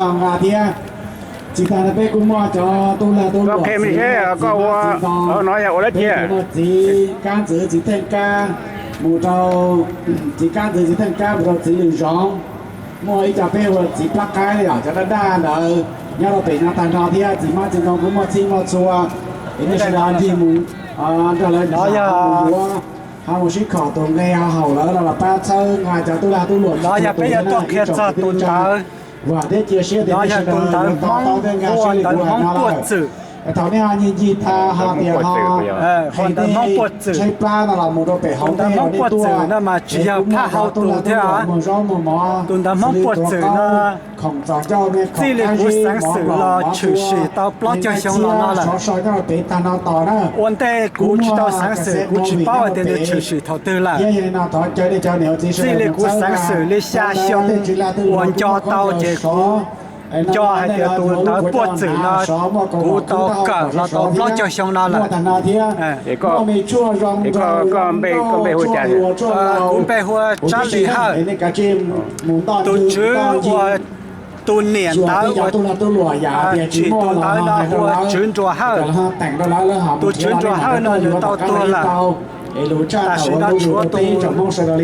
nqa thiab. Tsis tas no peb kuj muaj cov tub lag tub luam txiv, koj ua no yog ua dab tsi? Txiv Kab Ntxwv, txiv Theej Kab, mus rau txiv Kab Ntxwv, txiv Theej Kab mus rau txiv Lwm Zoov. Muaj ib co peb hu ua txiv Plab Qaib los yog cov dab daj ntawd nyob rau pem no tag nrho thiab. Txiv Mab txiv Ntoo kuj muaj txhij muaj txhua, es nej sawv daws ncig mus nrog lawv yuav ho mus sib khom tus nqe ho haum lawv no los pab txhawb nqa cov tub lag tub luam no. Yog peb yuav tuaj qhia txog tus ntawd, vam thiab cia siab tias nej sawv daws yuav to taub thiab nqa siab li kuv hais no lawm. Thaum nej ho ncig ncig tag ho tias ho ntawm Hmoob Puag Txwm, tshaib plab no los mus rau pem hauv ntawm Hmoob Puag Txwm no mas tsis yog phaj hau tus thiab. Tus ntawd Hmoob Puag Txwm no, txij li kuv xeev xwm los tshwm sim tau plaub caug xyoo los no lawm. Ua ntej kuv tsis tau xeev xwm kuv tsis paub hais tias nws tshwm sim thaum twg lawm. Txij li kuv xeev xwm li xya xyoo uas nco tau ces kuv nco hais tias tus ntawd Puag Txwm no kuv tau kawm los tau plaub caug xyoo no lawm. Kuv npe hu ua Tsab Lis Hawj. Tus tswv uas tus niam ntawd uas tsim tus ntawd no hu ua Tswv Nruas Hawj. Tus Tswv Nruas Hawj no nws tau tuag lawm. Tam sim no tshuav tus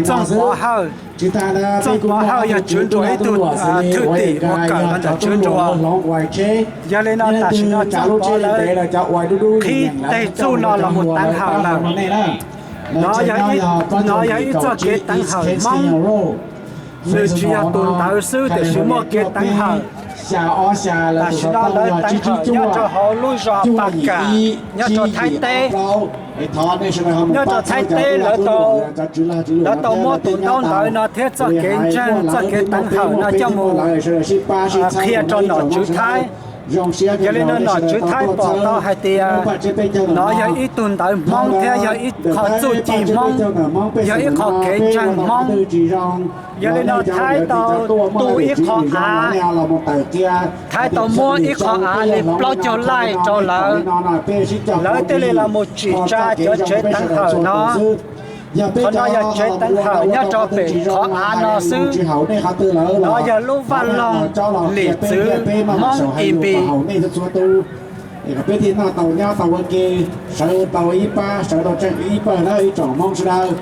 Txooj Pov Hawj. Txooj Pov Hawj yog Tswv Nruas ib tug thwj tim uas kawm los ntawm Tswv Nruas. Yog li no tam sim no Txooj Pov lawv qhib teg txuj no los mus teev hawm lawm. No yog ib txoj kev teev hawm Hmoob, nws tsis yog tus ntawd xwb tiam sis muaj kev teev hawm. Tam sim no lawv teev hawm nyob rau hauv lub zos Pas Kam, nyob rau Thaib teb. Nyob rau Thaib teb lawv tau muab tus ntaub ntawv no thiab txoj kev ntseeg txoj kev teev hawm no coj mus qhia rau nom tswv Thaib. Yog li no nom tswv Thaib pom tau hais tias no yog ib tug ntawv Hmoob thiab yog ib qho txuj ci Hmoob, yog ib qho kev ntseeg Hmoob. Yog li no Thaib tau tu ib qho av, Thaib tau muab ib qho av li plaub caug laij rau lawv. Lawv thiaj li los mus tsim tsa cov tsev teev hawm no. Qhov no yog tsev teev hawm nyob rau pem qhov av no xwb. No yog lub vaj loog lim txwv Hmoob Ipis. Peb thiaj noj tau nyob tau ua ke, sawv tau ib pab, sawv tau tseem ib pawg na ib tsoom Hmoob sawv daws.